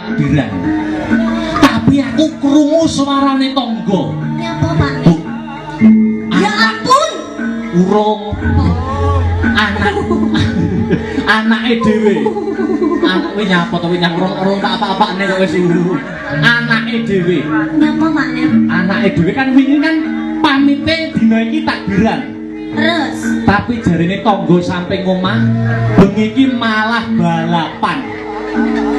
takbiran. Tapi aku krungu suarane tangga. Nyapa, Pak? Bu. Ya ampun. Urung anak anake dhewe. Anak kowe nyapa to kowe nyang urung tak apa-apane kok wis anake dhewe. Nyapa, Pak? Anake dhewe kan wingi kan pamite dina iki takbiran. Terus Tapi jarine tangga samping omah bengi iki malah balapan.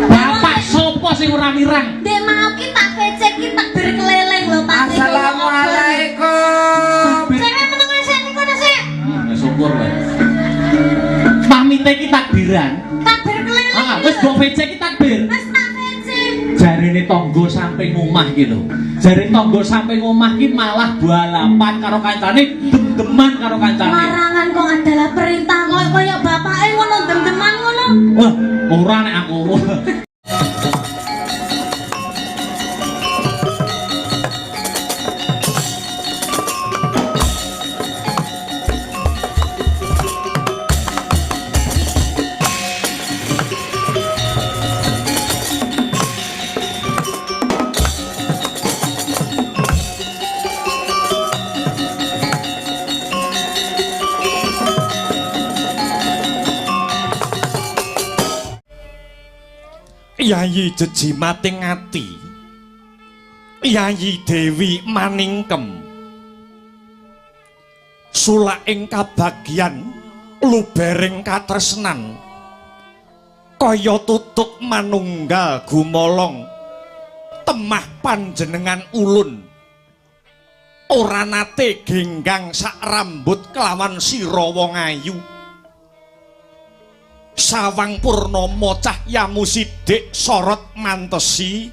Bapak sapa sing ora mirang? Dek mau ki tak VC ki takbir keliling lho, Pak. Assalamualaikum. Cewek meneng sik niku sik. Syukur wae. Pamite iki takbiran. Takbir keliling. Ah, wis mbok VC iki takbir. Wis tak VC. Jarine tangga samping omah iki lho. Jarine tangga samping omah ki malah balapan karo kancane, dem-deman karo kancane. Larangan kok adalah perintah kok kaya bapake ngono dem-deman ngono. Wah, ora nek aku. Yayi jejimating ati. Yayi Dewi Maningkem. Sulaking kabagyan lubering katresnan. Kaya tutuk manunggal gumolong temah panjenengan ulun. Ora nate genggang sak rambut kelawan sira wong ayu. Sawang purnama cahyamu sidik sorot mantesi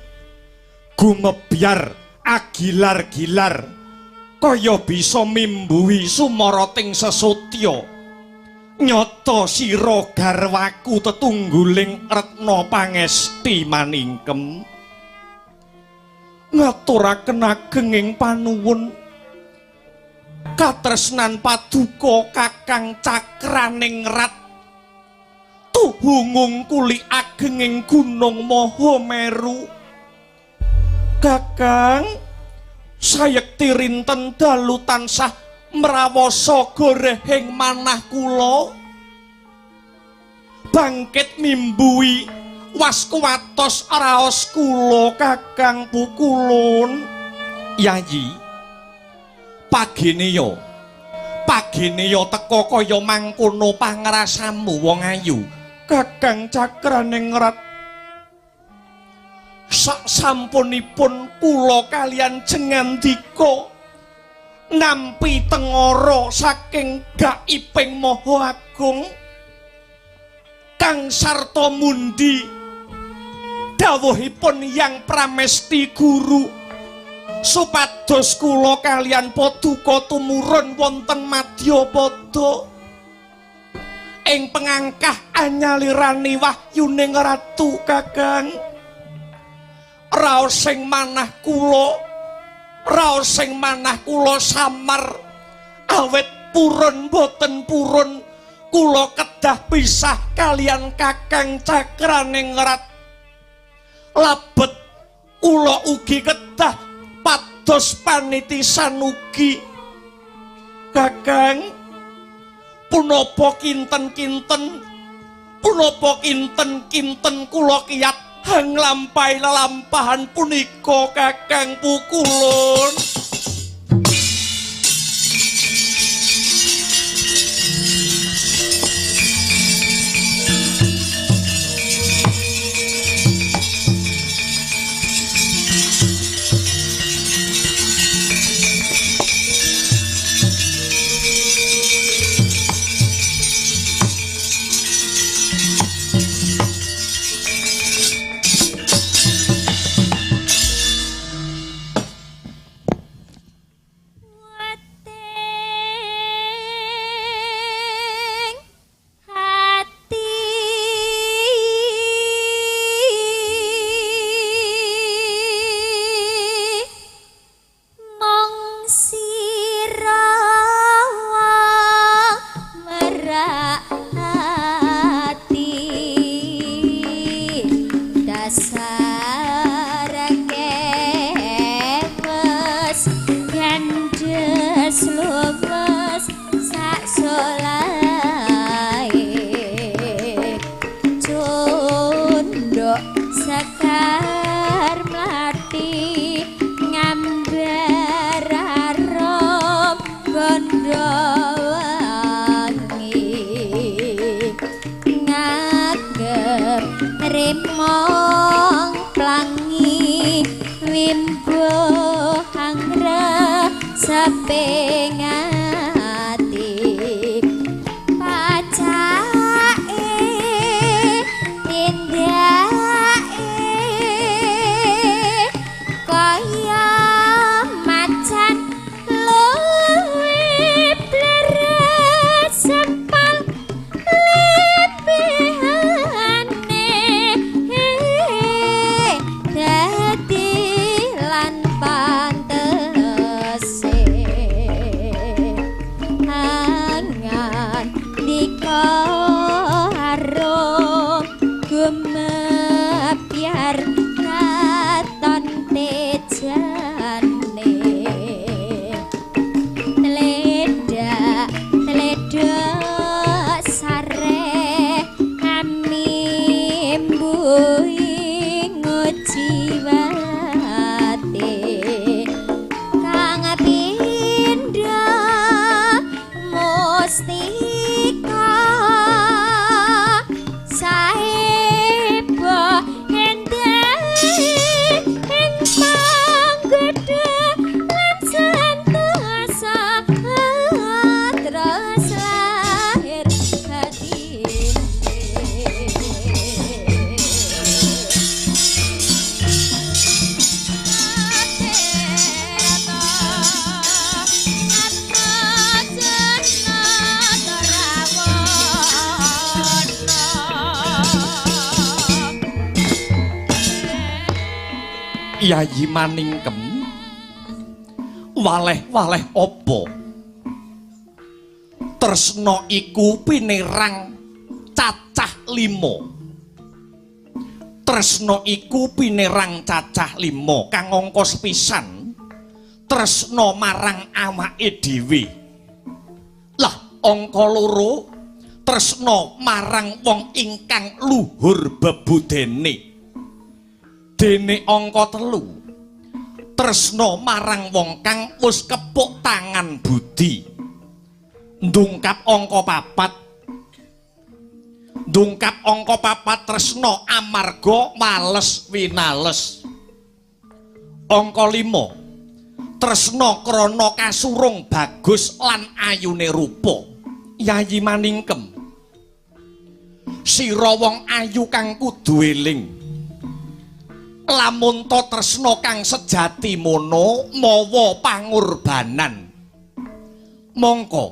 gumebyar agilar-gilar kaya bisa mimbuhi sumarating sesotya nyata sira garwaku tetungguling retna pangesti Maningkem ngaturaken agenging panuwun katresnan paduka Kakang Cakraningrat tuhu ngungkuli agenging gunung Mahameru. Kakang sayekti rinten dalu tansah mrawasa gorehing manah kula bangkit mimbuhi waskuwatos raos kula Kakang Pukulun. Yayi pageneya pageneya teka kaya mangkono pangrasamu wong ayu. Kakang Cakraningrat sak sampunipun kula kalian jengandika nampi tengara saking gaiping Maha Agung Kang sarta mundi dawuhipun Yang Pramesti Guru supados kula kalian paduka tumurun wonten madyapada ing pengangkah anyalirani wahyuning ratu. Kakang raos sing manah kula, raos sing manah kula samar awit purun boten purun kula kedah pisah kalian Kakang Cakraningrat. Labet kula ugi kedah pados panitisan ugi. Kakang punapa kinten-kinten, punapa kinten-kinten kula kiyat hanglampahi lelampahan punika Kakang Pukulun. Sekar mlati ngambar arum gondowangi ngagem remong plangi wimbo hangra seping ati pacake tindake kaya macan luwe bleres sempal lebihane dadi lan pantese angan dika arum gumebyar katon tejane tledak tledok sare kami mbuhi ngujiwate kang pindha mustika saeba endahe ing panggodha lan sentosa terus lahir batine. Yayi Maningkem waleh-waleh apa tresna iku pinerang cacah lima. Tresna iku pinerang cacah lima kang angka sepisan tresna marang awake dhewe. Lah angka loro tresna marang wong ingkang luhur bebudene. Dene angka telu tresna marang wong kang wis kepuk tangan budi. Ndungkap angka papat, ndungkap angka papat tresna amarga males winales. Angka lima tresna krana kasurung bagus lan ayune rupa. Yayi Maningkem, sira wong ayu kang kudu eling lamun ta tresna kang sejati mono mawa pangorbanan. Mongko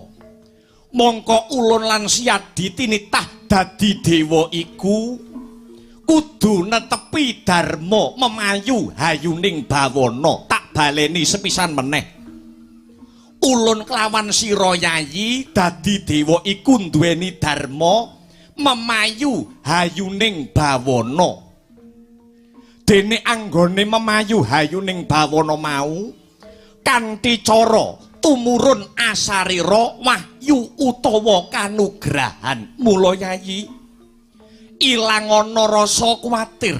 mongko ulun lan Siyadi tinitah dadi dewa iku kudu netepi dharma memayu hayuning bawana. Tak baleni sepisan meneh, ulun kelawan sira Yayi dadi dewa iku nduweni dharma memayu hayuning bawana. Dene anggone memayu hayuning bawana mau kanthi cara tumurun asarira wahyu utawa kanugrahan. Mula Yayi ilangana rasa kuwatir,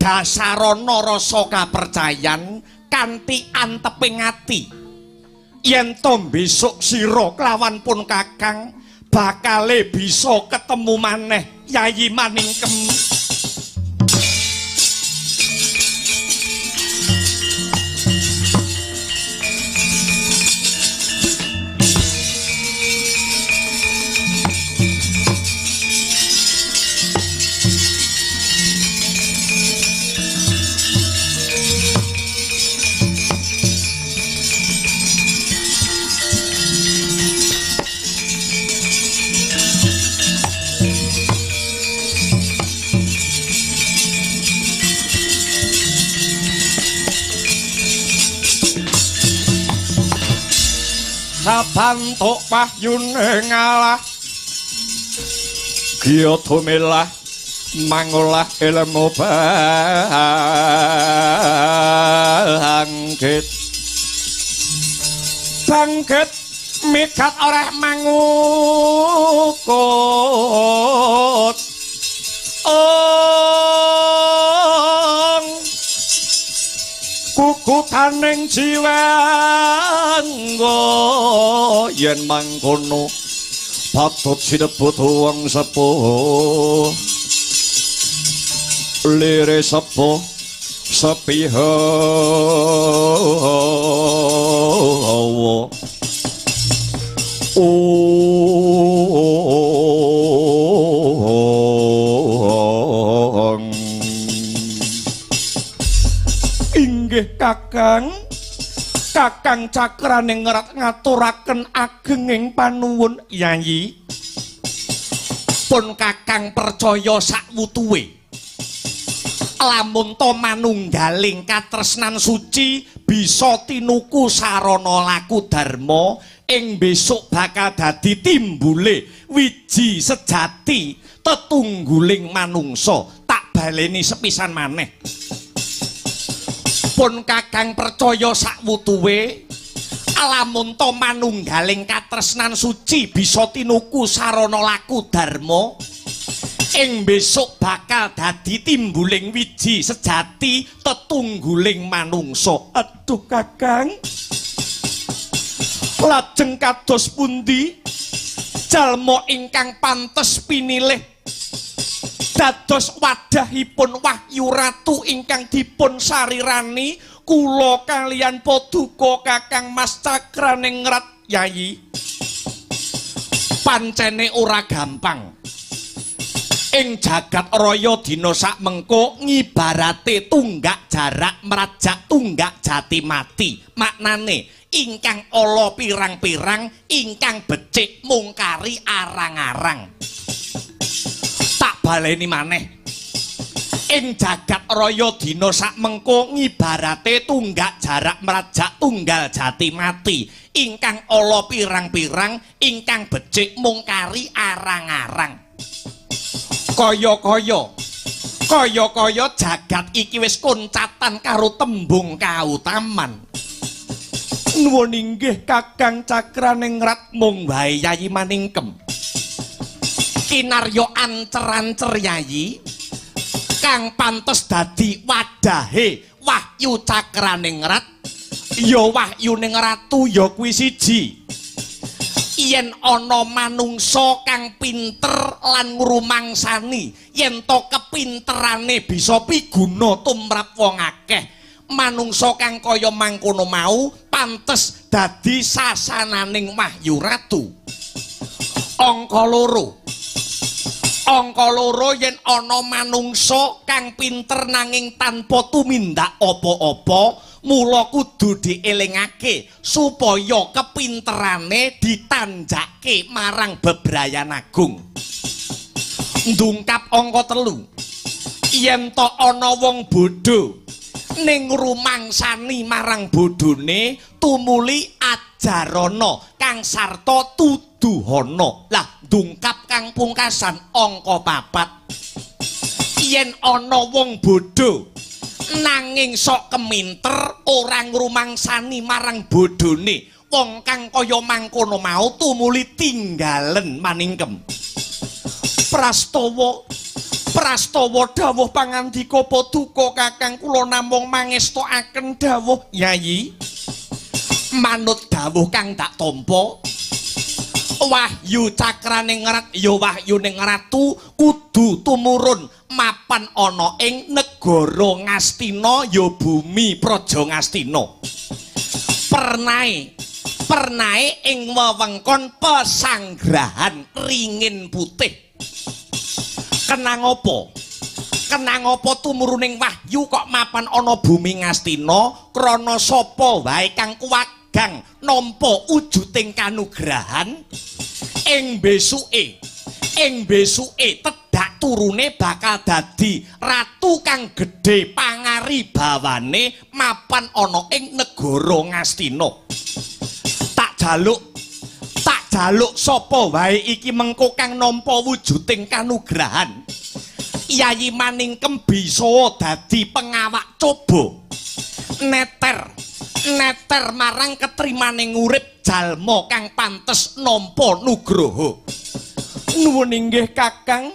dasarana rasa kapercayan kanthi anteping ati yen to besok sira kelawan pun kakang bakale bisa ketemu maneh. Yayi Maningkem. Sabantuk wahyune ngalah giya tumilah mangolah ilmu bangkit bangkit mikat oreh mangukut. Oh. Kutaning jiwangga yen mangkono patut sinebut wong sepuh lire sepuh sepi hawa. Inggih Kakang, Kakang Cakraningrat ngaturaken agenging panuwun Yayi. Pun Kakang percaya sakwutuwe. Lamun to manunggaling katresnan suci bisa tinuku sarana laku dharma ing besok bakal dadi timbule wiji sejati tetungguling manungsa. Tak baleni sepisan maneh. Pun Kakang percaya sakwutuwe lamun to manunggaling katresnan suci bisa tinuku sarana laku dharma ing besok bakal dadi timbuling wiji sejati tetungguling manungsa. Aduh Kakang, lajeng kados pundi jalma ingkang pantes pinilih dados wadahipun Wahyu Ratu ingkang dipun sarirani kula kalian paduka Kakang Mas Cakraningrat Yayi? Pancene ora gampang. Ing jagat raya dina sakmengko ngibarate tunggak jarak mrajak tunggak jati mati. Maknane ingkang ala pirang-pirang, ingkang becik mungkari arang-arang. Tak baleni maneh. Ing jagat raya dina sakmengko ngibarate tunggak jarak mrajak tunggal jati mati. Ingkang ala pirang-pirang, ingkang becik mungkari arang-arang. Kaya-kaya kaya-kaya jagat iki wis koncatan karo tembung kautaman. Nuwun inggih Kakang Cakraningrat, mung wae Yayi maningkem. Kinarya ancer-ancer Yayi kang pantes dadi wadahe Wahyu Cakraningrat ya wahyuning ratu ya kuwi siji. Yen ana manungsa kang pinter lan ngrumangsani yen to kepinterane bisa piguna tumrap wong akeh, manungsa kang kaya mangkono mau pantes dadi sasananing Wahyu Ratu. Angka loro, angka loro yen ana manungsa kang pinter nanging tanpa tumindak apa-apa, mula kudu dielingake supaya kepinterane ditanjake marang bebrayan agung. Ndungkap angka telu, yen to ana wong bodho ning rumangsani marang bodhone tumuli ajarana kang sarta tuduhana. Lah ndungkap kang pungkasan angka papat, yen ana wong bodho nanging sok keminter ora ngrumangsani marang bodhone, wong kang kaya mangkono mau tumuli tinggalen maningkem. Prastawa, prastawa dawuh pangandika paduka Kakang, kula namung mangestokaken dawuh Yayi. Manut dawuh kang tak tampa, Wahyu Cakraningrat ya wahyuning ratu kudu tumurun mapan ana ing negara Ngastina ya bumi Praja Ngastina. Pernae, pernae ing wewengkon pesanggrahan ringin putih. Kenang apa? Kenang apa tumuruning wahyu kok mapan ana bumi Ngastina? Krana sapa wae kang kuwagang nampa wujuding kanugrahan ing besuke, ing besuke tedak turune bakal dadi ratu kang gedhe pangaribawane mapan ana ing negara Ngastina. Tak jaluk, tak jaluk sapa wae iki mengko kang nampa wujuding kanugrahan, Yayi Maningkem bisa dadi pengawak coba neter, neter marang ketrimaning urip jalma kang pantes nampa nugroho. Nuwun inggih Kakang,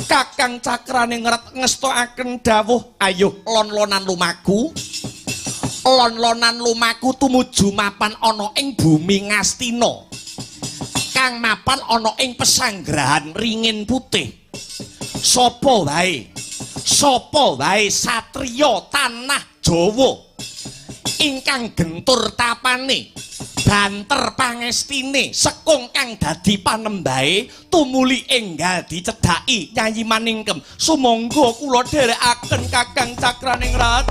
Kakang Cakraningrat ngestokaken dawuh, ayo lon-lonan lumaku. Lon-lonan lumaku tumuju mapan ana ing bumi Ngastina. Kang mapan ana ing pesanggrahan ringin putih. Sapa wae? Sapa wae satriya tanah Jawa ingkang gentur tapane, banter pangestine, sekung kang dadi panembahe tumuli enggal dicedhaki Nyayi Maningkem. Sumangga kula dherekaken Kakang Cakraningrat.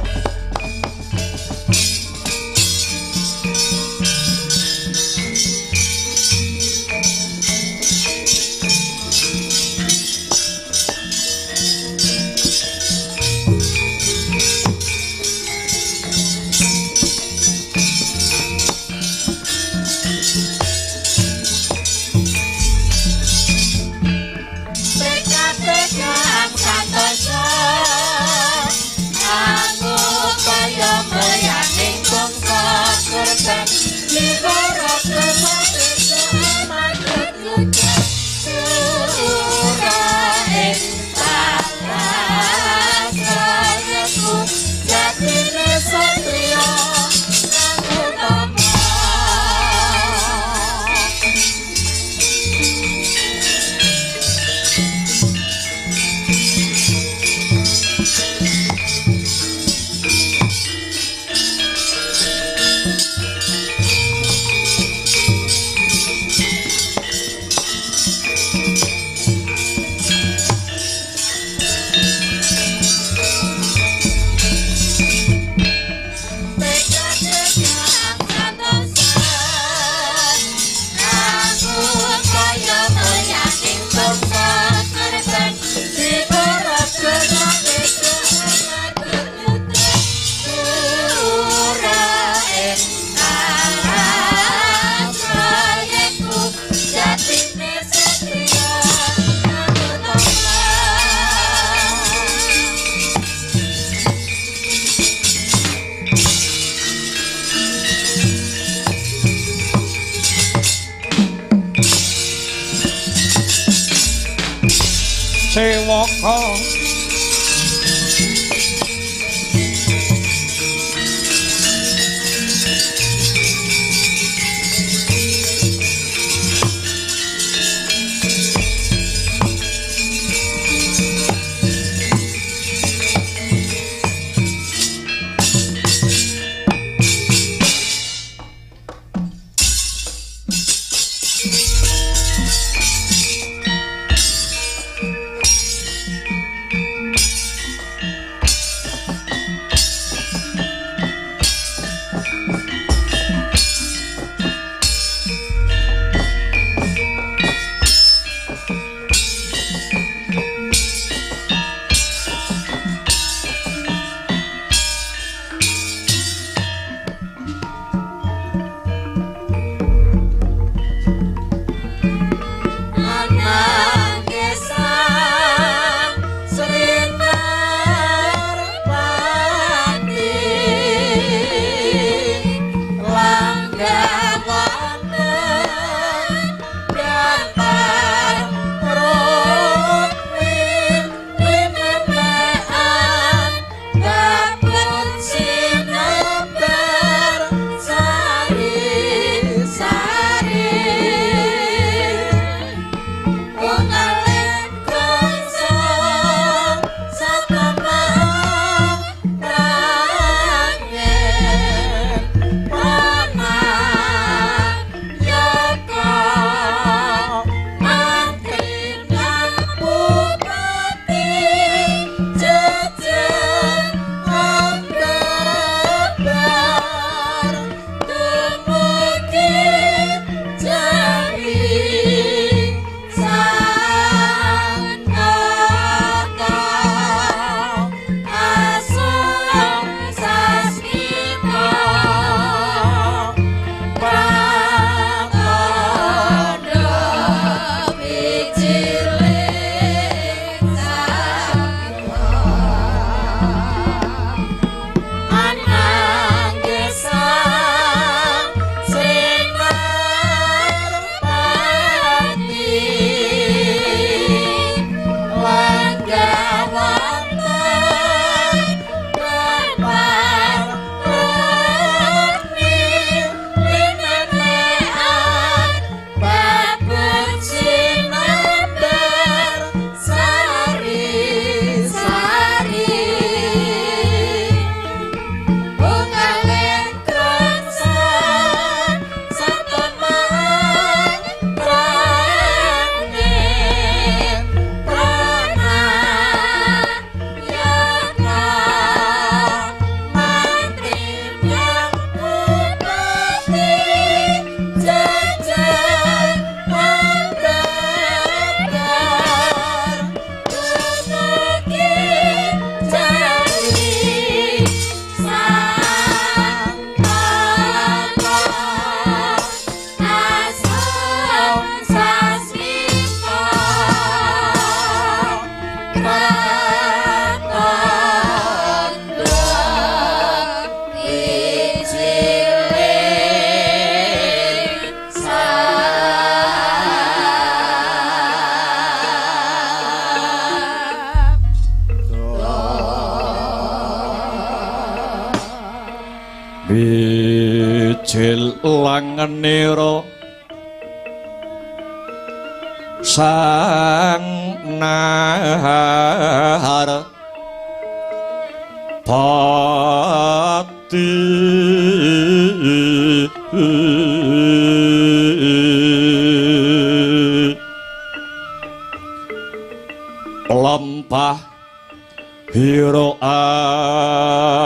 Sewaka Ijil langenira sang nahar pati lempah hiro alon.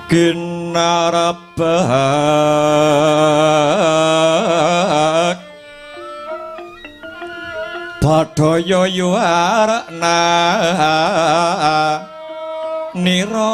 Kinarabak Badaya yuwarna nira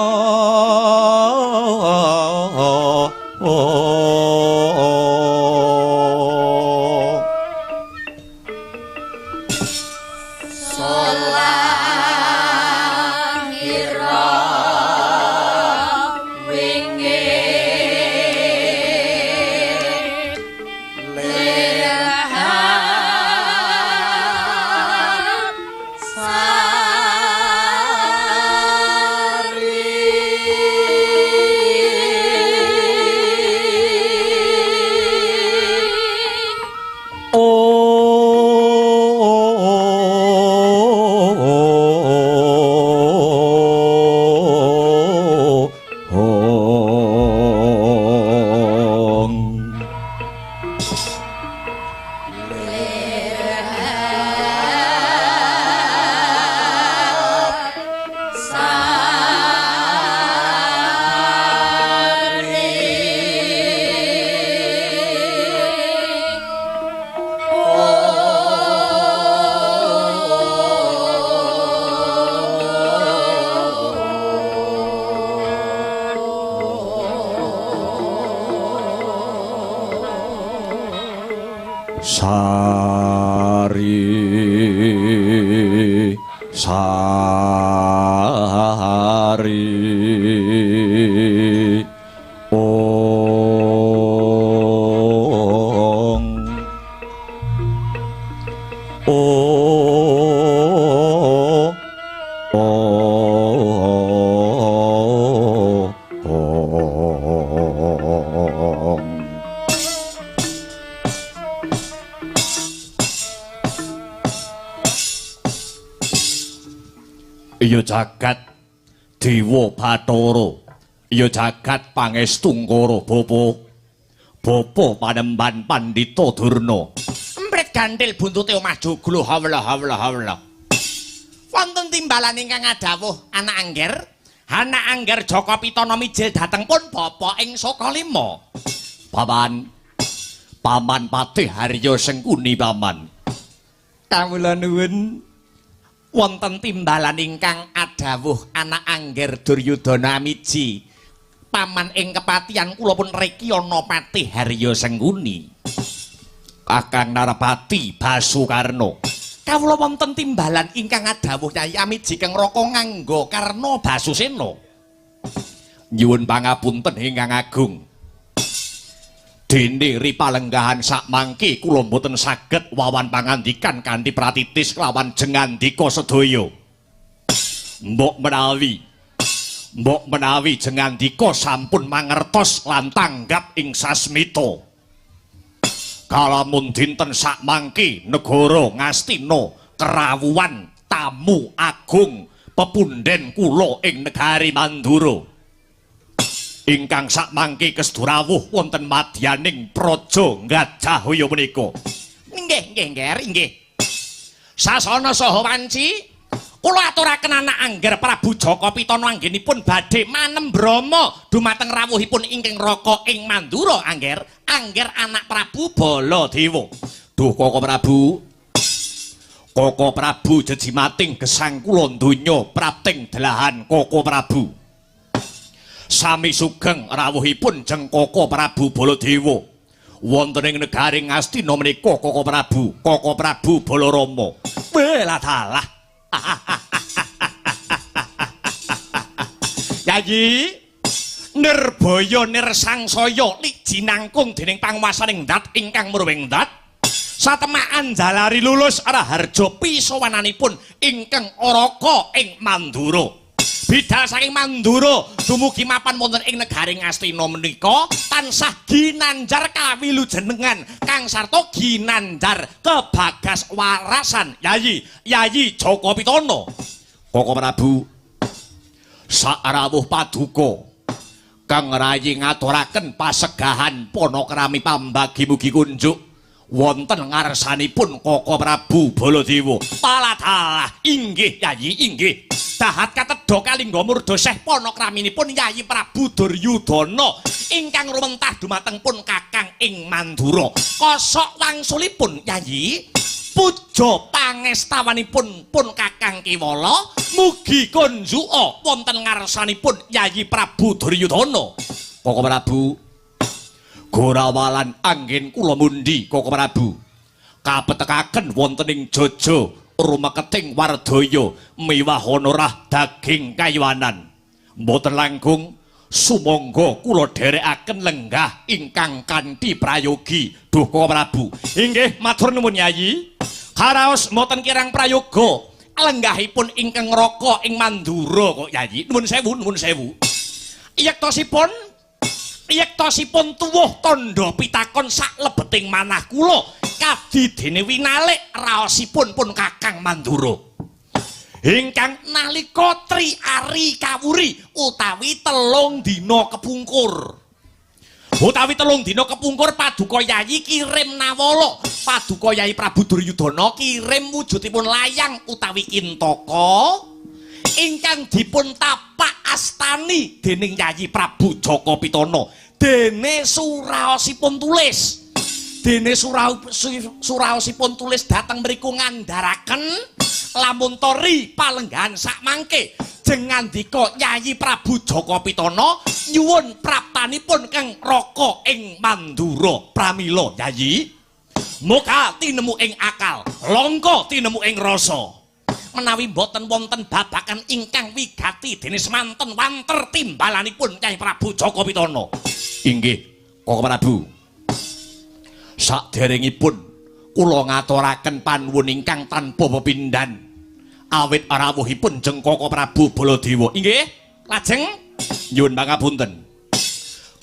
Sari sari ong o o ong. Iya jagat Dewa Bathara, iya jagat Pangestungkara bapa. Bapa panemban Pandhita Durna. Emprit ganthil buntute omah joglo hawla hawla hawla. Wonten timbalan ingkang adhawuh anak angger, anak angger Jaka Pitana mijil dhateng pun bapa ing Sukalima. Paman, Paman Patih Harya Sengkuni paman. Kawula nuwun. Wonten timbalan ingkang adhawuh anak angger Duryudana miji. Paman ing kepatihan kula pun Rekyana Patih Harya Sengkuni. Kakang Narapati Basukarna. Kawula wonten timbalan ingkang adhawuh Kyai Amiji keng Raka nganggo Karna Basusena. Nyuwun pangapunten ingkang agung. Dene ripalenggahan sakmangke kula mboten saged wawan pangandikan kanthi pratitis kelawan jengandika sedaya. Mbok menawi jengandika sampun mangertos lan tanggap ing sasmita. Kalamun dinten sakmangke negara Ngastina kerawuhan tamu agung pepunden kula ing negari Mandura. Ingkang sakmangke kesdurawuh wonten madyaning praja Gajahaya menika. Nggih, nggih, Ngger, inggih. Sasana saha wanci kula aturaken anak Angger Prabu Jaka Pitana anggenipun badhe manembrama dumateng rawuhipun ingkang Raka ing Mandura Angger, Angger anak Prabu Baladewa. Duh Koko Prabu. Koko Prabu jejimating gesang kula donya prapting delahan Koko Prabu. Sami sugeng rawuhipun jeng Koko Prabu Baladewa. Wonten ing negari Ngastina menika Koko Prabu, Koko Prabu Balarama. Welah dalah. Yayi nirbaya nirsangsaya lijinangkung dening panguwasaning dat ingkang murwing dat satemaan jalari lulus raharja pisowananipun ingkang Araka ing Mandura. Bidal saking Mandura dumugi mapan wonten ing negari Ngastina menika tansah ginanjar kawilujenengan kang sarta ginanjar kebagas warasan Yayi, Yayi Jaka Pitana. Koko Prabu, sakrawuh paduka kang rayi ngaturaken pasegahan panakrami pambagi mugi kunjuk wonten ngarsanipun Koko Prabu Baladewa. Paladalah inggih Yayi, inggih. Dahat katedha kalingga murda seh panakraminipun Yayi Prabu Duryudana ingkang rumentah dumateng pun Kakang ing Mandura. Kosok wangsulipun Yayi, puja pangestawanipun pun Kakang Kewala mugi kunjuka wonten ngarsanipun Yayi Prabu Duryudana. Koko Prabu, gorawalan anggen kula mundi Koko Prabu kapetekaken wonten ing jaja rumeketing wardaya miwah honorah daging kaywanan. Mboten langkung sumangga kula dherekaken lenggah ingkang kanthi prayogi. Duh Koko Prabu, inggih matur nuwun Yayi. Karaos mboten kirang prayoga lenggahipun ingkang Raka ing Mandura kok Yayi. Nuwun sewu, nuwun sewu. Yektosipun yektosipun tuwuh tandha pitakon saklebeting manah kula kadidene winalik raosipun pun Kakang Mandura ingkang nalika tri ari kawuri utawi 3 dina kepungkur. Utawi 3 dina kepungkur paduka Yayi kirim nawala, paduka Yayi Prabu Duryudana kirim wujudipun layang utawi kintaka ingkang dipun tapak astani dening Yayi Prabu Jaka Pitana. Dene suraosipun tulis, dene suraosipun tulis dhateng mriku ngandharaken lamun tori palenggahan sakmangke jeng ngandika Yayi Prabu Jaka Pitana nyuwun praptanipun kang Raka ing Mandura. Pramila Yayi, muka tinemu ing akal, langka tinemu ing rasa. Menawi mboten wonten babakan ingkang wigati dene semanten wanter timbalanipun Kyai Prabu Jaka Pitana. Inggih, Koko Prabu. Saderengipun kula ngaturaken panuwun ingkang tanpa pepindhan awit rawuhipun jeng Koko Prabu Baladewa. Inggih, lajeng nyuwun pangapunten.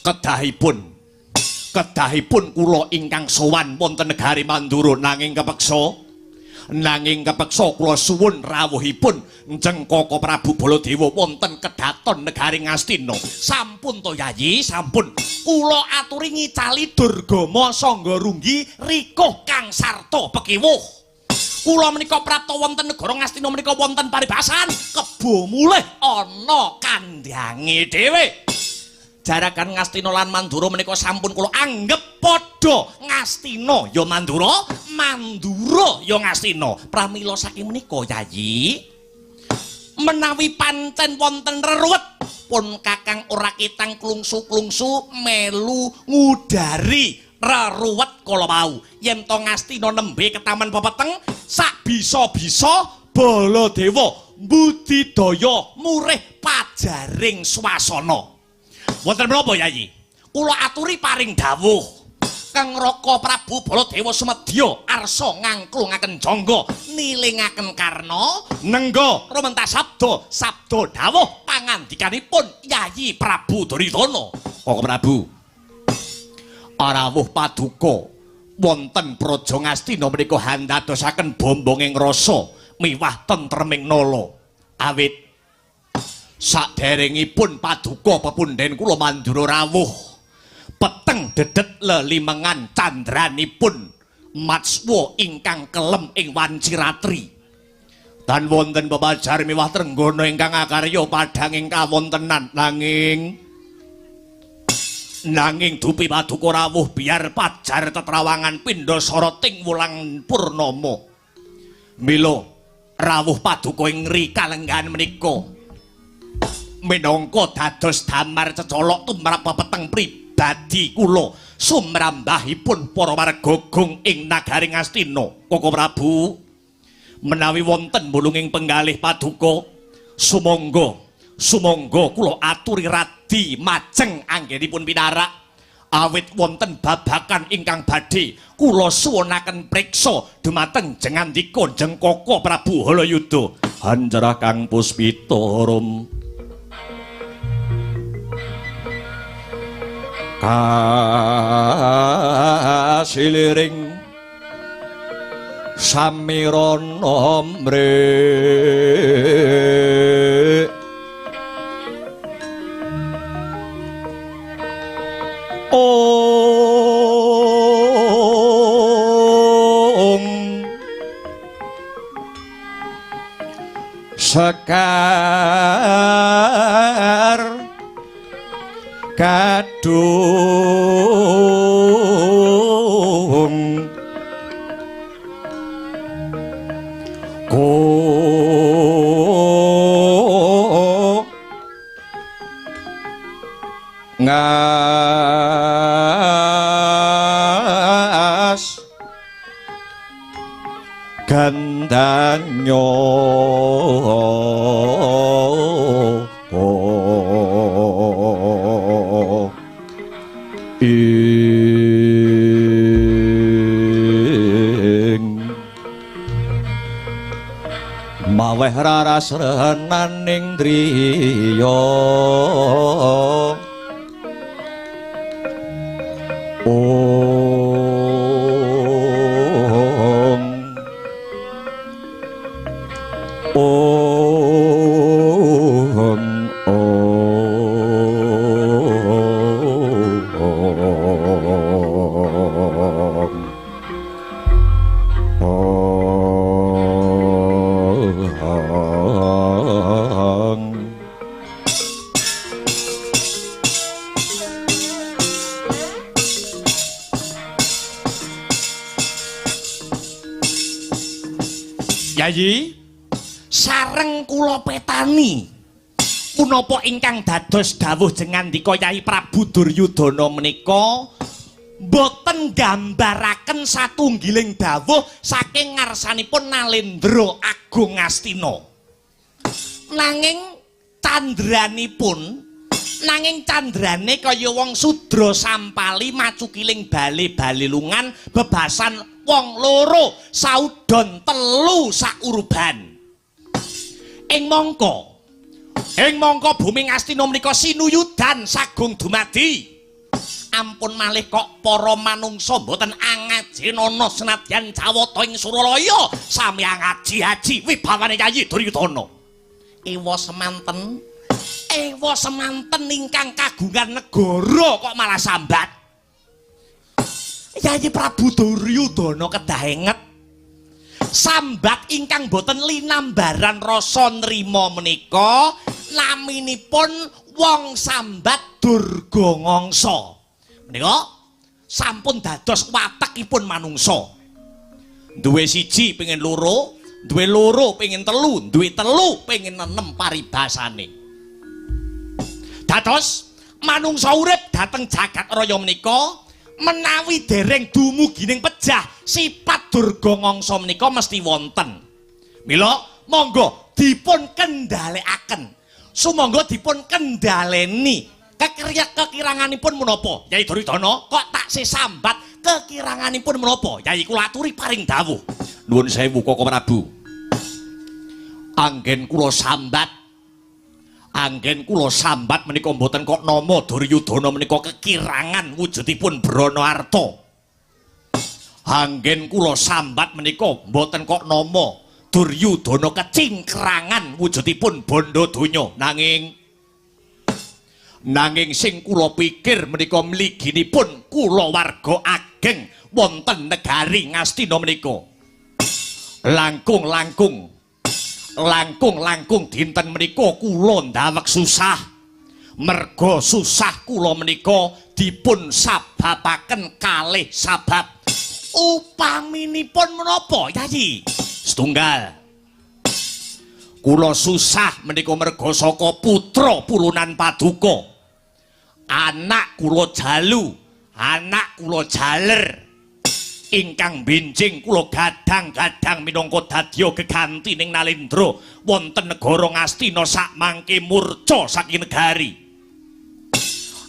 Kedahipun kula ingkang sowan wonten negari Mandura nanging kepeksa kula suwun rawuhipun jeng Koko Prabu Baladewa wonten kedaton negari Ngastina. Sampun to Yayi, sampun. Kula aturi ngicali Durgama Sangga Runggi rikuh kang sarta pekiwuh. Kula menika prapta wonten negara Ngastina menika wonten paribasan kebo mulih ana kandhange dhewe. Jaragan Ngastina lan Mandura menika sampun kula anggep padha. Ngastina ya Mandura, Mandura ya Ngastina. Pramila saking menika Yayi, menawi pancen wonten reruwet pun Kakang ora ketang klungsu-klungsu melu ngudari reruwet kala wau. Yen to Ngastina nembe ketaman pepeteng sak bisa-bisa Baladewa mbudidaya murih pajaring swasana. Wonten menapa Yayi? Kula aturi paring dawuh Kang Raka Prabu Baladewa sumedya arsa ngangklungaken jangga nilingaken karna nengga rumentah sabda sabda dawuh pangandikanipun Yayi Prabu Duryudana. Koko Prabu, rawuh paduka wonten Praja Ngastina menika handadosaken bombonging rasa miwah tentreming nala. Awit Saderengipun paduka pepundhen kula mandura rawuh peteng dedet lelimengan candranipun matswa ingkang kelem ing wanci ratri. Tan wonten pepajar miwah trenggana ingkang akarya padhanging kawontenan, nanging dupi paduka rawuh biar pajar tetrawangan pindha soroting wulang purnama. Mila rawuh paduka ing ri kalenggahan menika minangka dados damar cecolok tumrap pepeteng pribadi kula sumrambahipun para warga gung ing nagari Ngastina. Koko Prabu, menawi wonten mulunging penggalih paduka, sumangga sumangga kula aturi radi majeng anggenipun pinarak awit wonten babakan ingkang badhe kula suwunaken priksa dumateng jengandika jeng Koko Prabu Halayuda. Hancarah kang puspita rum kasiliring samirana mrek ong sekar kadung ko ngas gandanyo ing maweh raras renaning driya ong ong ong ong. Yayi, sareng kula petani punapa ingkang dados dawuh jengandika Yayi Prabu Duryudana menika boten nggambaraken satunggiling dawuh saking ngarsanipun Nalendra Agung Ngastina. Nanging candranipun, nanging candrane kaya wong sudra sampali macukiling bale-balelungan bebasan wong loro saudon telu sauruban. Ing mangka bumi Ngastina menika sinuyudan sagung dumadi. Ampun malih kok para manungsa mboten angajenana senadyan cawata ing Suralaya sami angaji-aji wibawane Yayi Duryudana. Ewa semanten ingkang kagungan negara kok malah sambat. Yayi Prabu Duryudana kedah enget sambat ingkang boten linambaran rasa nrima menika naminipun wong sambat durga ngangsa. Menika sampun dados watekipun manungsa. Duwe siji pengin loro, duwe loro pengin telu, duwe telu pengin enem paribasane. Dados manungsa urip dhateng jagat raya menika menawi dereng dumugining pejah sifat durga ngangsa menika mesti wonten. Mila monggo dipun kendhalekaken. Sumangga dipun kendhaleni. Kekiranganipun menapa? Yai Duryudana kok taksih sambat kekiranganipun menapa? Yai kula aturi paring dawuh. Nuwun sewu Koko Prabu. Anggen kula sambat, anggen kula sambat menika mboten kok nama Duryudana menika kekirangan wujudipun brana arta. Anggen kula sambat menika mboten kok nama Duryudana kecingkrangan wujudipun bondo donya. Nanging sing kula pikir menika mliginipun kulawarga ageng wonten negari Ngastina menika. Langkung-langkung dinten menika kula ndaweg susah. Merga susah kula menika dipun sababaken kalih sabab. Upaminipun menapa, Yayi? Setunggal, kula susah menika merga saka putra pulunan paduka. Anak kula jalu, anak kula jaler. Ingkang benjing kula gadang-gadang minangka dadya geganti ning Nalendra wonten negara Ngastina sakmangke murca saking negari.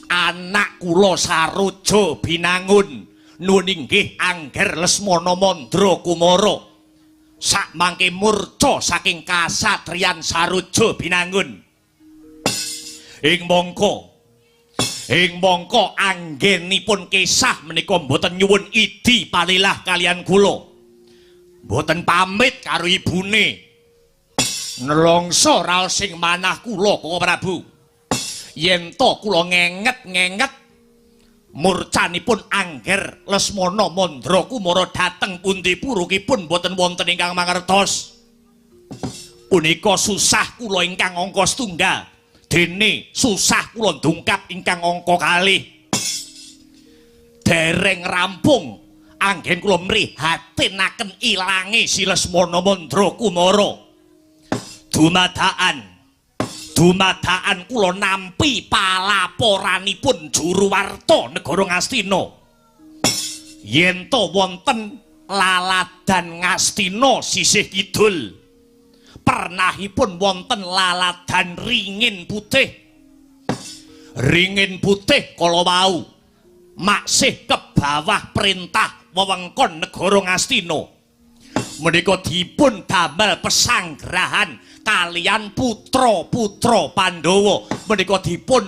Anak kula Saroja Binangun nuwun inggih Angger Lesmana Mandra Kumara sakmangke murca saking kasatriyan Saroja Binangun. Ing mangka anggenipun kisah menika mboten nyuwun idi palilah kalian kula. Mboten pamit karo ibune. Nelongso raos sing manah kula, Koko Prabu. Yen to kula ngenget-ngenget murcanipun Angger Lesmana Mandra Kumara dhateng pundi purukipun mboten wonten ingkang mangertos. Punika susah kula ingkang angka setunggal. Dene susah kula ndungkap ingkang angka kalih. Dereng rampung anggen kula mrihatinaken ilange si Lesmana Mandra Kumara. Dumadaan kula nampi palaporanipun juru warta negara Ngastina. Yen to wonten laladan Ngastina sisih kidul, pernahipun wonten laladan ringin putih. Ringin putih kala wau maksih ke bawah perintah wewengkon negara Ngastina. Menika dipun damel pesanggrahan kalian putra-putra Pandhawa. Menika dipun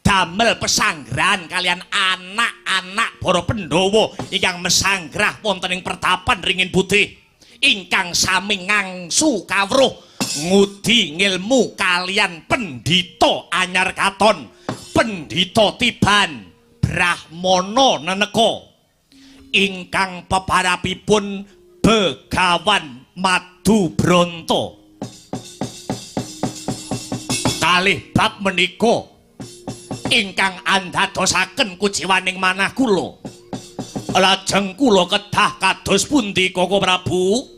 damel pesanggrahan kalian anak-anak para Pandhawa ingkang mesanggrah wonten ing pertapan ringin putih, ingkang sami ngangsu kawruh ngudi ngilmu kalian pendhita anyar katon, pendhita tiban Brahmana neneka ingkang peparapipun Begawan Madubronto. Kalih bab menika ingkang andadosaken kuciwaning manah kula. Lajeng kula kedah kados pundi Koko Prabu?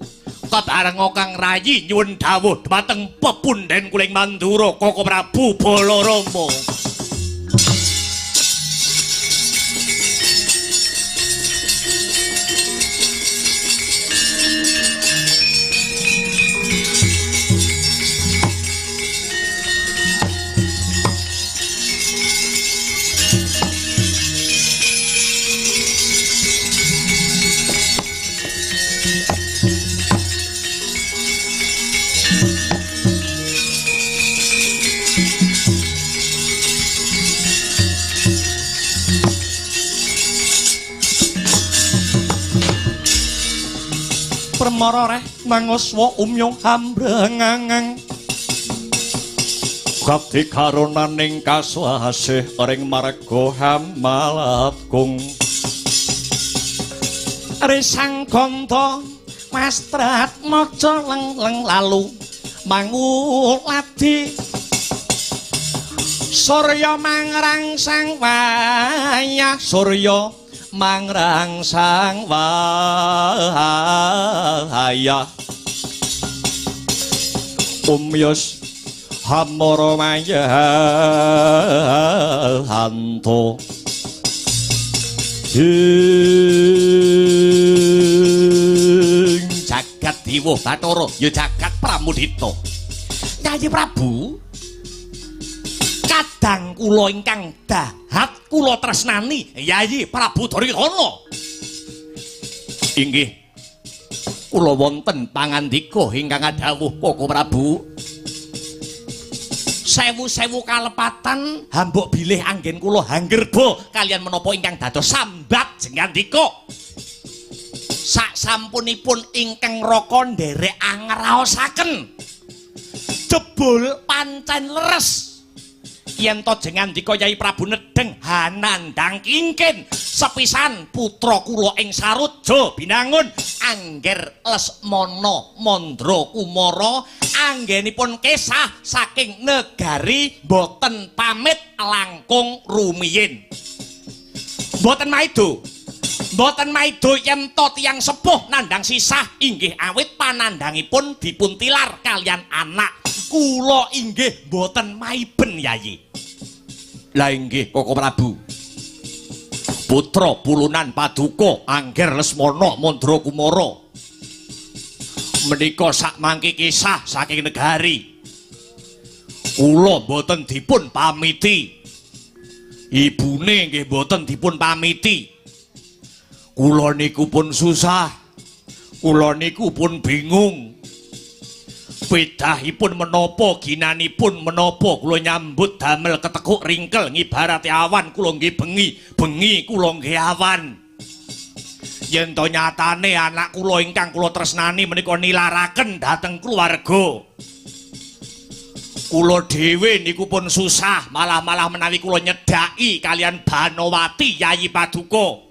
Kebarenga Kang Rayi nyuwun dawuh dhumateng pepundhen kula ing Mandura Koko Prabu Balarama. Permara reh mangoswa umyong hambrengangang Gati karunaning kaswasih ring marga hamalatkung Risang ganta mastrat maca leng-leng lalu manguladi Surya mangrangsang wayah, surya mangrangsang wayah Umyos hamara mayahanto Ing jagat Dewa Bathara ya jagat Pramudita. Kyai Prabu, kadang kula ingkang dahat kula tresnani Yayi Prabu Duryudana. Inggih kula wonten pangandika ingkang adhawuh Koko Prabu. Sewu-sewu kalepatan hambok bilih anggen kula hanggerba kalian menapa ingkang dados sambat jengandika. Sak sampunipun ingkang raka nderek angraosaken. Jebul pancen leres. Yen to jengandika Yai Prabu nedheng hanandang kingkin sepisan putra kula ing Saruja Binangun Angger Lesmana Mandra Kumara anggenipun kesah saking negari boten pamit langkung rumiyin. Boten maido. Boten maido yen to tiyang sepuh nandhang sisah inggih awit panandhangipun dipun tilar kalian anak. Kula inggih boten maiben Yayi. Lah inggih Koko Prabu. Putra pulunan paduka Angger Lesmana Mandra Kumara menika sakmangke kisah saking negari. Kula boten dipun pamiti. Ibune nggih boten dipun pamiti. Kula niku pun susah. Kula niku pun bingung. Bedahipun menapa ginanipun menapa kula nyambut damel ketekuk ringkel ngibarate awan kula nggih bengi, bengi kula nggih awan. Yen to nyatane anak kula ingkang kula tresnani menika nilaraken dhateng keluarga. Kula dhewe niku pun susah, malah-malah menawi kula nyedhaki kalian Banowati Yayi Paduka.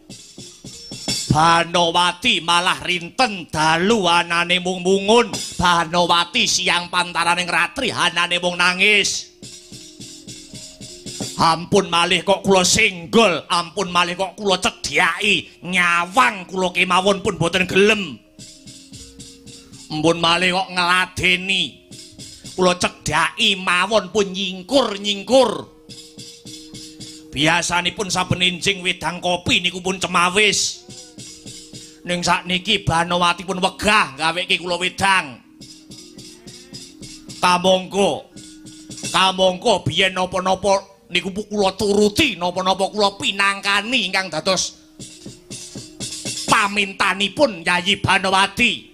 Banowati malah rinten dalu anane mung mungun, Banowati siang pantaraning ratri anane mung nangis. Ampun malih kok kula singgol, ampun malih kok kula cedhaki, nyawang kula kemawon pun boten gelem. Ampun malih kok ngladeni. Kula cedhaki mawon pun nyingkur-nyingkur. Biasanipun saben enjing wedang kopi niku pun cemawis. Ning sakniki Banowati pun wegah gaweke kula wedang. Kamangka kamangka biyen napa-napa niku kula turuti, napa-napa kula pinangkani ingkang dados pamintanipun Yayi Banowati.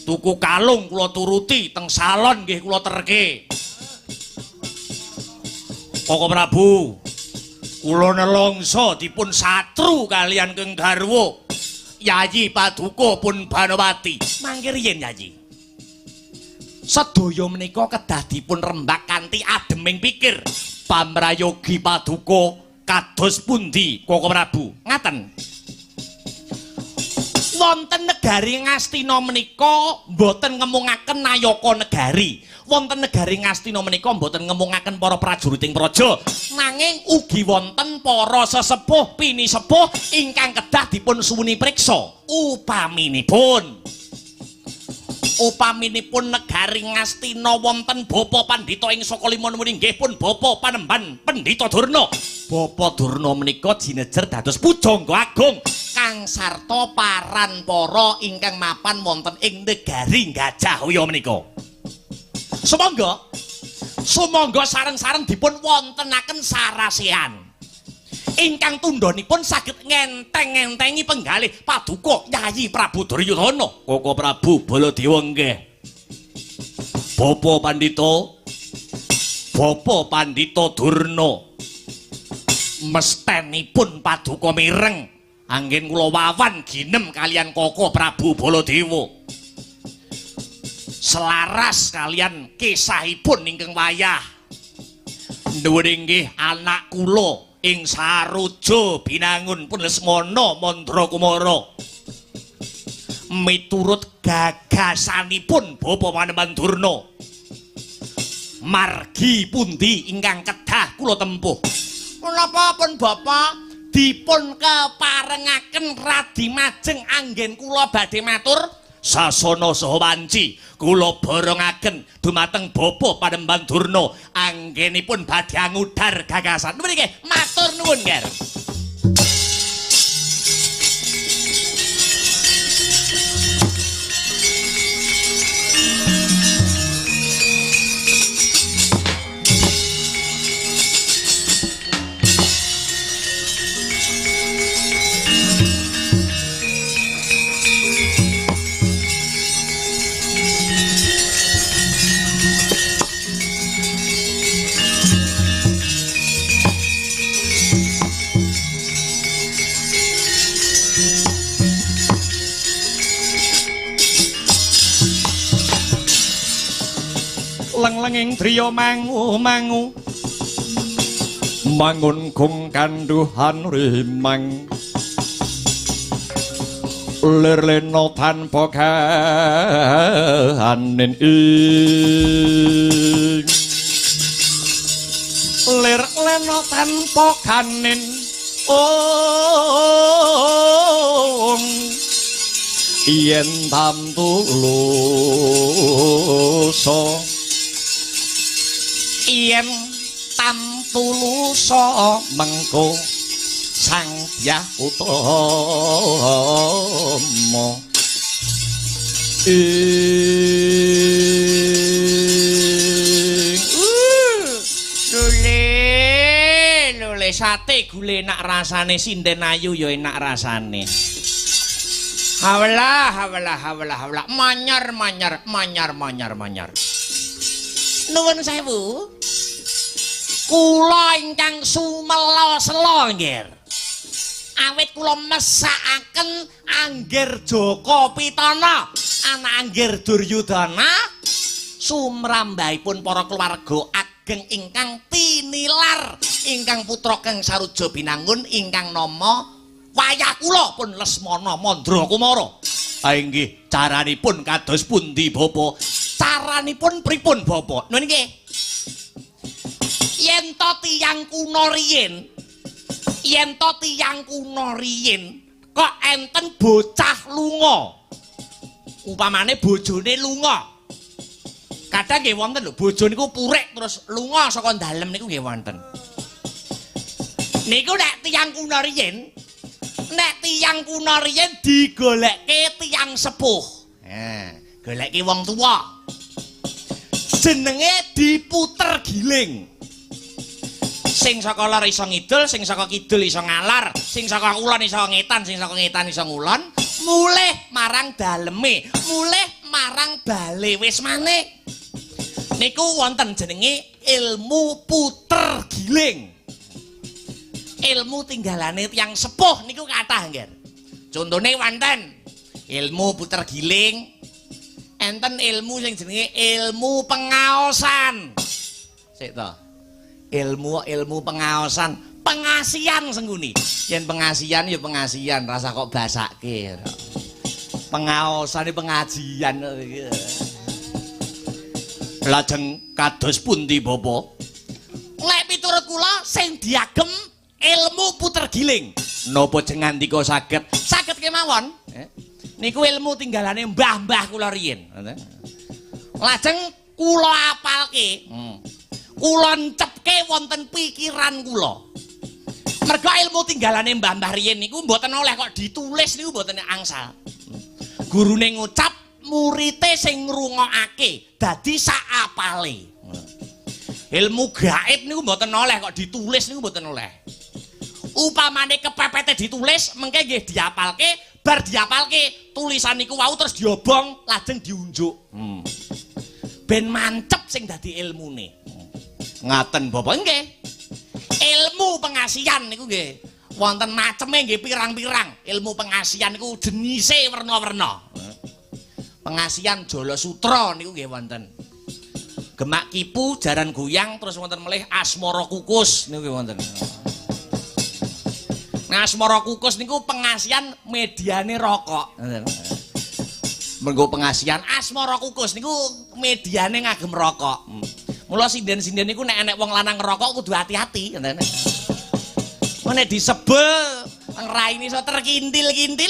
Tuku kalung kula turuti, teng salon nggih kula terke. Koko Prabu, kula nelongso dipun satru kalian keng garwa Yayi Paduka pun Banowati. Mangke riyin Yayi. Sedaya menika kedah dipun rembak kanthi ademing pikir. Pamrayogi Paduka kados pundi Koko Prabu? Ngaten. Wonten negari Ngastina menika mboten ngemungaken nayaka negari. Wonten negari Ngastina menika mboten ngemungaken para prajuriting praja, nanging ugi wonten para sesepuh pinisepuh ingkang kedah dipun suwuni priksa. Upaminipun negari Ngastina wonten Bapa Pandhita ing saka lima inggih pun Bapa Panembahan Pandhita Durna. Bapa Durna menika jinejer dados pujangga agung kang sarta paran para ingkang mapan wonten ing negari Gajahwaya menika. Sumangga sumangga sareng-sareng dipun wontenaken sarasehan ingkang tundhonipun saged ngenteng-ngentengi penggalih paduka Yayi Prabu Duryudana. Koko Prabu Baladewa nggih. Bapa Pandhita, Bapa Pandhita Durna mestenipun paduka mireng anggen kula wawan ginem kalian Koko Prabu Baladewa. Selaras kalian kisahipun ingkang wayah. Nuwun inggih anak kula ing Saruja Binangun pun Lesmana Mandra Kumara. Miturut gagasanipun Bapa Panembahan Durna, margi pundi ingkang kedah kula tempuh? Menapa pun Bapak dipun keparengaken radi majeng anggen kula badhe matur sasana saha wanci kula borongaken dumateng Bapa Panembahan Durna anggenipun badhe ngudar gagasan. Mriki matur nuwun, Nger. lenging driya mangu-mangu mangun kung kanduhan rimang lir lena tanpa kahanin ing lir lena tanpa kanin ong yen tamtu lusa yen tamtu lusa mengko Sang Dyah Utama ing lule lule sate gule enak rasane, sinden ayu ya enak rasane. Hawelah hawelah hawelah hawelah manyar manyar manyar manyar manyar. Nuwun sewu. Kula ingkang sumela-sela nggih. Awit kula mesakaken Angger Jaka Pitana, anak Angger Duryudana, sumrambahipun para keluarga ageng ingkang tinilar, ingkang putra Kang Saruja Binangun ingkang nama wayah kula pun Lesmana Mandra Kumara. Ha inggih, caranipun kados pundi Bapak? Caranipun pripun Bapak? Nuwun nggih. Yen to tiyang kuna riyin, yen to tiyang kuna riyin kok enten bocah lunga, upamane bojone lunga, kadang nggih wonten lho bojo niku purik terus lunga saka dalem niku nggih wonten. Niku nek tiyang kuna riyin, nek tiyang kuna riyin digolekke tiyang sepuh, golekke wong tuwa, jenenge diputer giling. Sing saka lor iso ngidul, sing saka kidul iso ngalar, sing saka kulon iso ngetan, sing saka ngetan iso ngulon, mulih marang daleme, mulih marang bale wismane. Niku wonten jenenge ilmu puter giling. Ilmu tinggalane tiyang sepuh niku kathah nggih. Contone wonten ilmu puter giling, enten ilmu sing jenenge ilmu pengaosan. Sik to. Ilmu pengaosan, pengasihan sengguni. Yen pengasihan ya pengasihan, rasa kok basake. Pengaosan pengajian. Lajeng kados pundi Bapak? Lek miturut kula sing diagem ilmu puter giling. Napa jeng ngandika saged? Saged kemawon. Niku ilmu tinggalane mbah-mbah kula riyin. Lajeng kula apalke. Kula encepke wonten pikiran kula. Mergo ilmu tinggalane mbah-mbah riyin niku mboten oleh kok ditulis niku mboten angsal. Gurune ngucap, murite sing ngrungokake dadi sak apale. Ilmu gaib niku mboten oleh kok ditulis niku mboten oleh. Upamane kepepete ditulis, mengke nggih diapalke, bar diapalke tulisan niku wau terus diobong lajeng diunjuk. Ben mancep sing dadi ilmune. Ngaten Bapak nggih. Ilmu pengasihan niku nggih wonten maceme nggih pirang-pirang. Ilmu pengasihan niku jenise werna-werna. Pengasihan Jala Sutra niku nggih wonten. Gemak kipu, jaran goyang, terus wonten melih asmara kukus niku nggih wonten. Nah, asmara kukus niku pengasihan mediane rokok. Menggo pengasihan asmara kukus niku mediane ngagem rokok. Mula sinden-sinden niku nek enek wong lanang ngerokok kudu hati-hati ngoten. Nek disebel ngraine iso terkintil-kintil.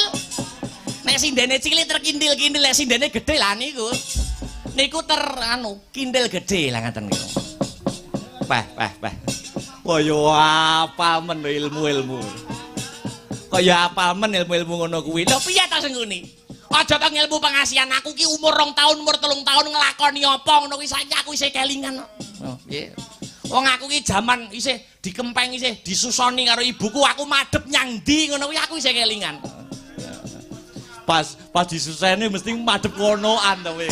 Nek sindene cilik terkintil-kintil, nek sindene gedhe lah niku. Niku ter anu kintil gedhe lah ngaten niku. Peh peh peh. Wah yo apal men ilmu-ilmu. Kok ya apal men ilmu-ilmu ngono kuwi. Lho piye ta sengguni? Aja kok ilmu pengasihan aku ki umur 2 tahun, umur 3 tahun nglakoni apa ngono kuwi saiki aku isih kelingan kok. Oh, piye? Wong aku ki jaman isih dikempeng isih disusoni karo ibuku, aku madhep nyang ndi ngono kuwi aku isih kelingan. Pas pas disuseni mesti madhep konoan to kowe.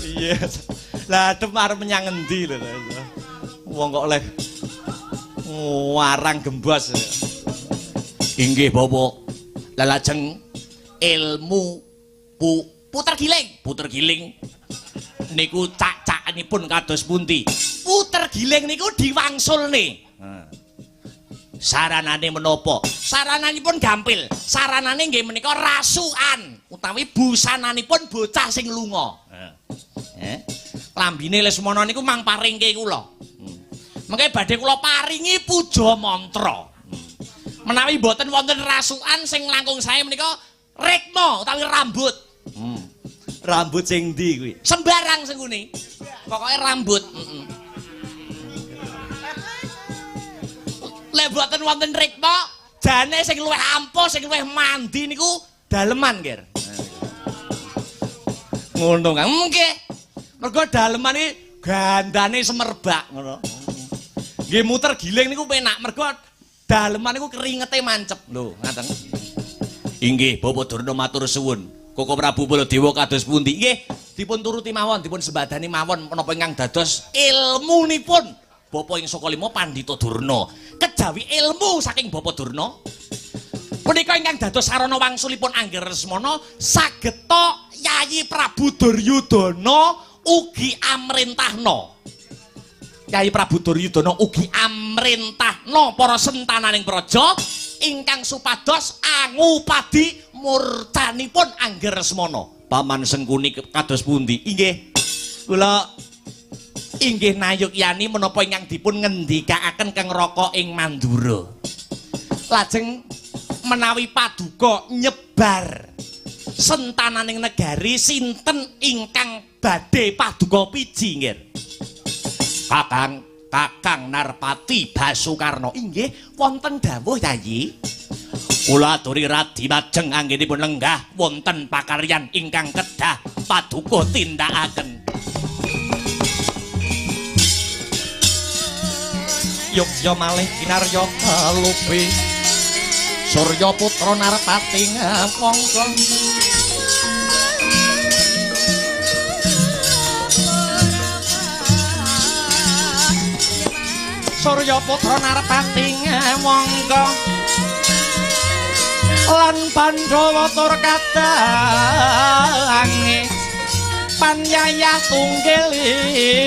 Iya. Lah adep arep menyang endi lho. Wong kok oleh warang gembos. Inggih Bapak. Lah lajeng ilmu puter giling, puter giling niku cak-cak Caranipun kados pundi? Puter giling niku diwangsulne. Saranane menapa? Sarananipun gampil. Saranane nggih menika rasukan utawi busananipun bocah sing lunga. Lambine Lesmana niku mang paringke kula. Mengke badhe kula paringi puja mantra. Menawi mboten wonten rasukan sing langkung sae menika rikma utawi rambut. Rambut sing ndi kuwi? Sembarang sing ngene. Pokoke rambut. Lek mboten wonten rikma, jane sing luwih ampuh, sing luwih mandi niku daleman, Ger. Ngono Kang. Nggih. Mergo daleman iki gandane semerbak ngono. Nggih muter giling niku penak, mergo daleman niku keringete mancep. Lho, ngaten. Inggih, Bapak Durna matur suwun. Koko Prabu Baladewa kados pundi? Nggih, dipun turuti mawon, dipun sembadani mawon menapa ingkang dados ilmunipun Bapak ing saka lima Pandhita Durna. Kejawi ilmu saking Bapak Durna punika ingkang dados sarana wangsulipun Angger Lesmana sageta Yayi Prabu Duryudana ugi amrentahna. Yayi Prabu Duryudana ugi amrentahna para sentananing praja ingkang supados angupadi murcanipun Angger Lesmana. Paman Sengkuni kados pundi? Inggih. Kula inggih nayukyani menapa ingkang dipun ngendikaaken Kang Raka ing Mandura. Lajeng menawi paduka nyebar sentananing negari sinten ingkang badhe paduka piji nggih? Kakang Narpati Basukarna. Inggih, wonten dawuh Yayi. Kula aturi radi majeng anggenipun lenggah wonten pakaryan ingkang kedah paduka tindakaken. Yogya malih kinarya kalupi Surya putra Narpati ngawangka. Surya putra Narpati ngawangka lan Pandhawa tur kadange panyayah tunggil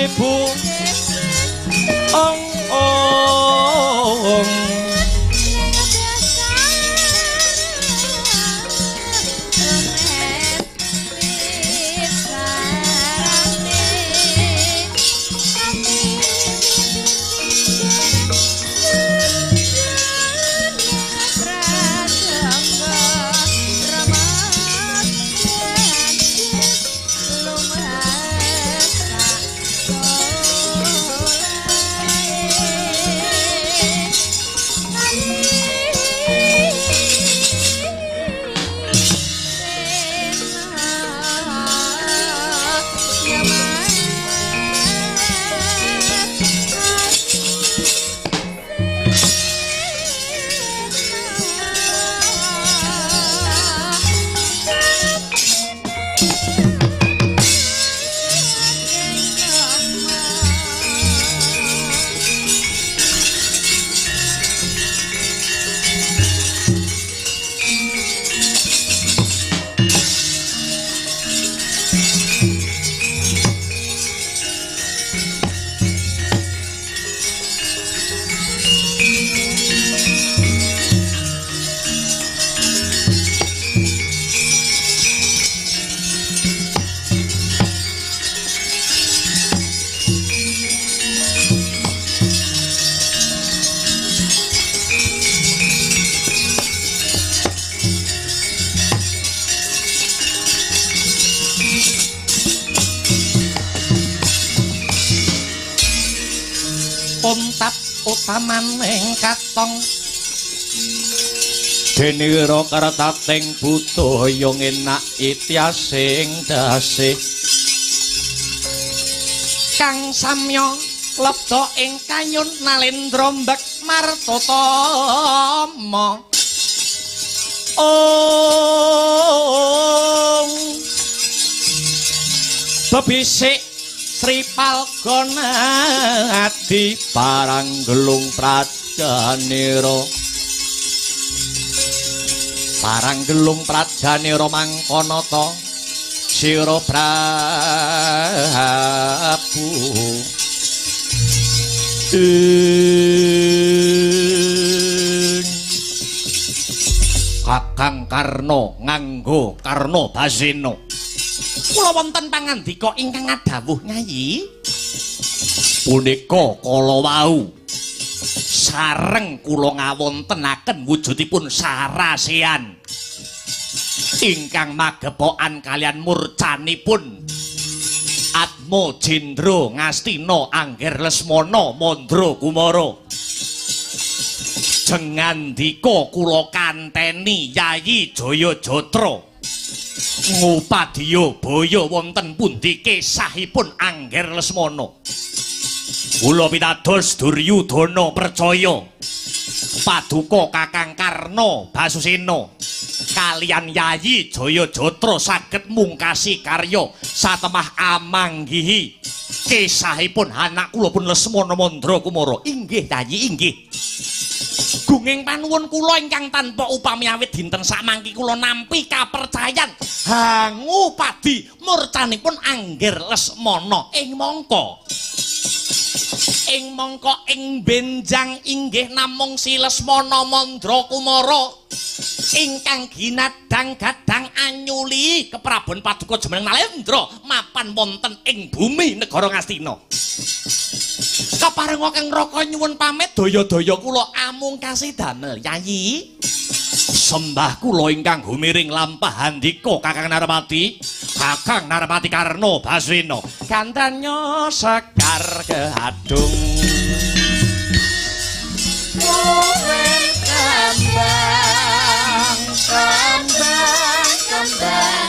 ibu. Ong ong Untap utamaning katong Denira kartating budaya ngenak ityasing dasih kang samya lebda ing kayun nalendra mbek martotama. Ong bebisik Sri Palgona adi paranggelung prajanira paranggelung prajanira mangkanata Sira Prabu ing Kakang Karna nganggo Karna Basena. Kula wonten pangandika ingkang ngadhawuh Nyai. Punika kala wau sareng kula ngawontenaken wujudipun sarasehan ingkang magepokan kalian murcanipun Atma Jendra Ngastina Angger Lesmana Mandra Kumara. Jengandika kula kanteni Yayi Jaya Jatra ngupadya baya wonten pundi kesahipun Angger Lesmana. Kula pitados Duryudana percaya paduka Kakang Karna Basusena kalian Yayi Jaya Jatra saged mungkasi karya satemah amanggihi kesahipun anak kula pun Lesmana Mandra Kumara. Inggih Yayi, inggih. Gunging panuwun kula ingkang tanpa upami awit dinten samangki kula nampi kapercayan hangupadi murcanipun Angger Lesmana. Ing mangka ing benjang inggih namung si Lesmana Mandra Kumara ingkang ginadang gadang anyuli keprabon paduka jumeneng Nalendra mapan wonten ing bumi negara Ngastina. Kaparenga Kang Raka nyuwun pamit daya-daya kula amungkasi damel Yayi. Sembah kula ingkang gumiring lampah handika Kakang Narpati, Kakang Narpati Karna Basena. Gandanya sekar kehadung kowe kembang kembang kembang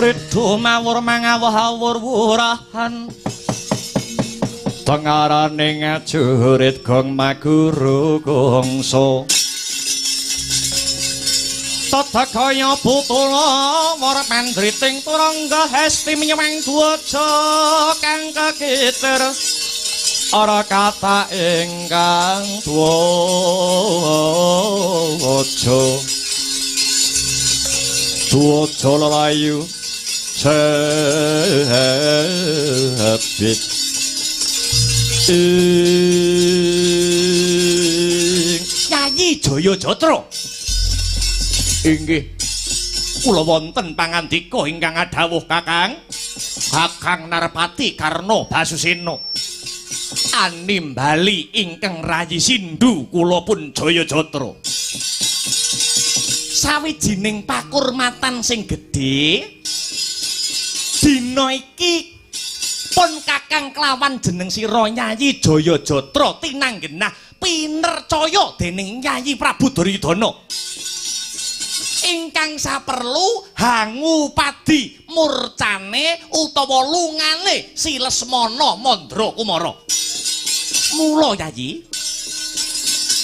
Ridho mawur mangawuh-awur wurahan tengarane ngajurit gong maguru gongso Tatakaya putula wara pandriting turangga hesti menyewang dwaja kang kekitir ora kata ingkang dwaja dwaja lelayu sebit ing Yayi Jaya Jatra. Inggih. Kula wonten pangandika ingkang adhawuh Kakang. Kakang Narpati Karna Basusena. Animbali ingkang rayi Sindhu kula pun Jaya Jatra. Sawijining pakurmatan sing gedhe dina iki pun Kakang kelawan jeneng sira Yayi Jaya Jatra tinanggenah pinercaya dening Yayi Prabu Duryudana. Ingkang saperlu hangupadi murcane utawa lungane si Lesmana Mandra Kumara. Mula Yayi,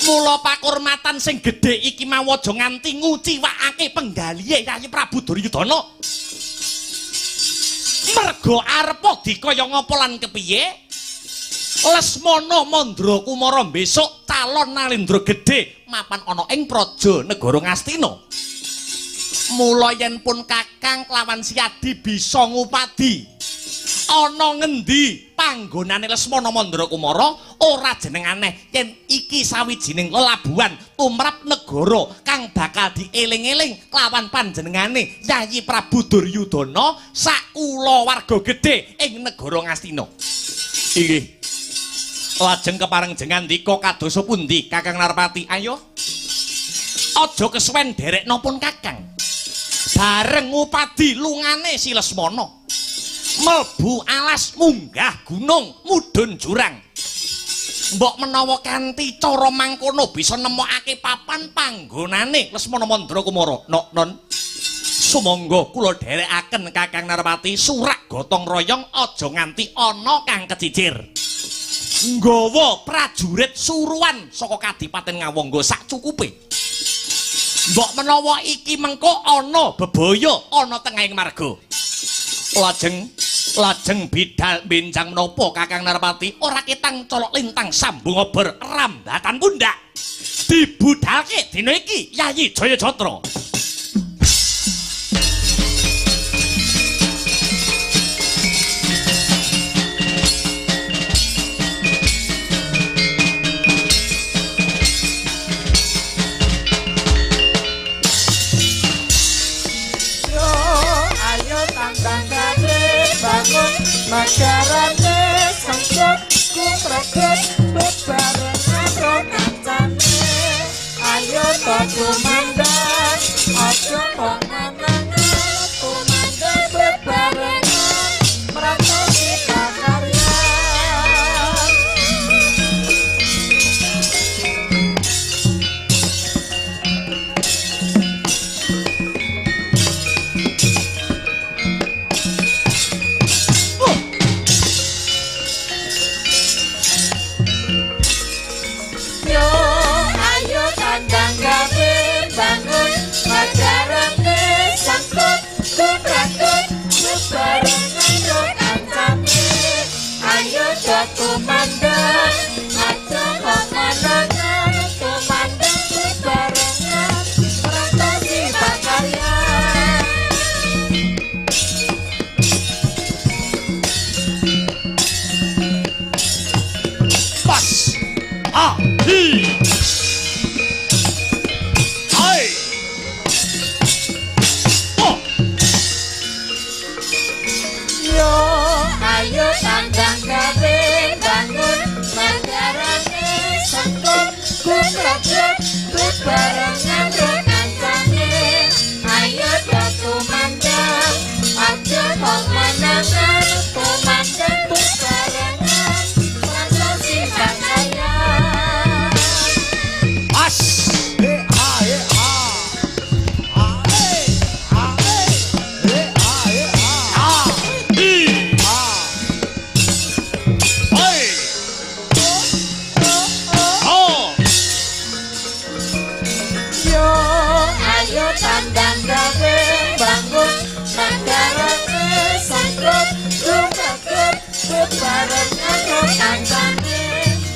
mula pakurmatan sing gedhe iki mau aja nganti nguciwakake penggalihe Yayi Prabu Duryudana. Merga arepa dikaya ngapa lan kepiye? Lesmana Mandra Kumara besok calon nalendra gedhe mapan ana ing praja negara Ngastina. Mula yen pun Kakang kelawan Siadi bisa ngupadi ana ngendi panggonane Lesmana Mandra Kumara ora jeneng aneh yen iki sawijining lelabuhan tumrap negara kang bakal dieling-eling kelawan panjenengane Yayi Prabu Duryudana sak kulawarga gedhe ing negara Ngastina. Inggih. Lajeng kepareng jengandika kadosa pundi Kakang Narpati? Ayo. Aja kesuwen derekna pun Kakang. Bareng ngupadi lungane si Lesmana mlebu alas munggah gunung mudhun jurang. Mbok menawa kanthi cara mangkono bisa nemokake papan panggonane Lesmana Mandra Kumara. Nok non sumangga kula dherekaken Kakang Narpati surak gotong royong aja nganti ana kang kecicir. Nggawa prajurit suruhan saka Kadipaten Ngawangga sak cukupe. Mbok menawa iki mengko ana bebaya ana tengahing marga. Lajeng bidal benjang menapa Kakang Narpati ora ketang colok lintang sambung obor rambatan pundak. Dibudalke dina iki Yayi Jaya Jatra. Magarane sangkut kumreget bebarengan ro kancane. Ayo to tumandang aja mung anangan tumandang bebarengan mratosi pakaryan. Tumandang aja mung anangan tumandang bebarengan mratosi pakaryan. Pas a hi hai oh. Yo ayo tandang gawe bangun Yo ayo tandang gawe bangun nagarane sanggup lumakup bebarengan kancane.